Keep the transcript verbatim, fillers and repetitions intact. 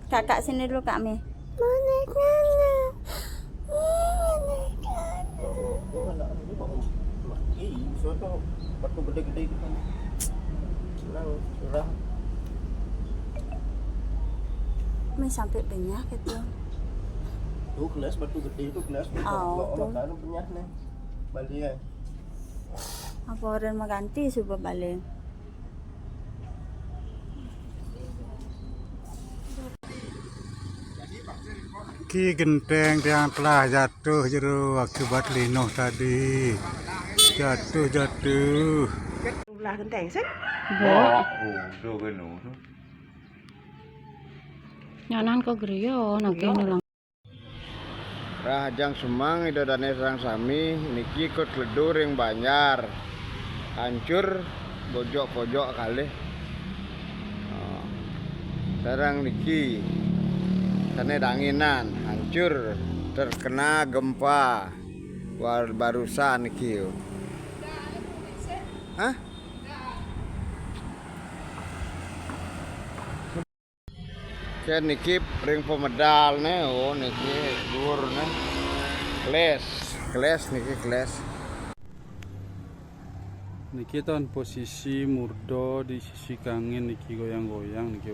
Kakak sini dulu, Kak Mi. Mana? Mana? Mana? Ih, sono batu gede-gede itu kan. Nang surah. Mi sampai banyak itu. Tuh, gelas batu gede itu, gelas. Oh, tuh. Makanya banyak nih. Balik ya. Apa orang mengganti coba balik? Ki genteng tiang telah jatuh jero akibat linoh tadi. Jatuh, jatuh. Ulah genteng sih. Mbok. Oh, udah kena. Nyanan kok griya nagih nulang. Rahajeng semeng ida dane sareng sami niki kut ledu ring banjar. Hancur pojok-pojok kalih. Oh. Sareng niki sane danginan hancur terkena gempa war-, barusan niki. Hah? Ken niki ring pemedal ne, oh niki dhuwur ne. Kles, kles niki kles. Niki ton posisi murda di sisi kangin niki goyang-goyang niki.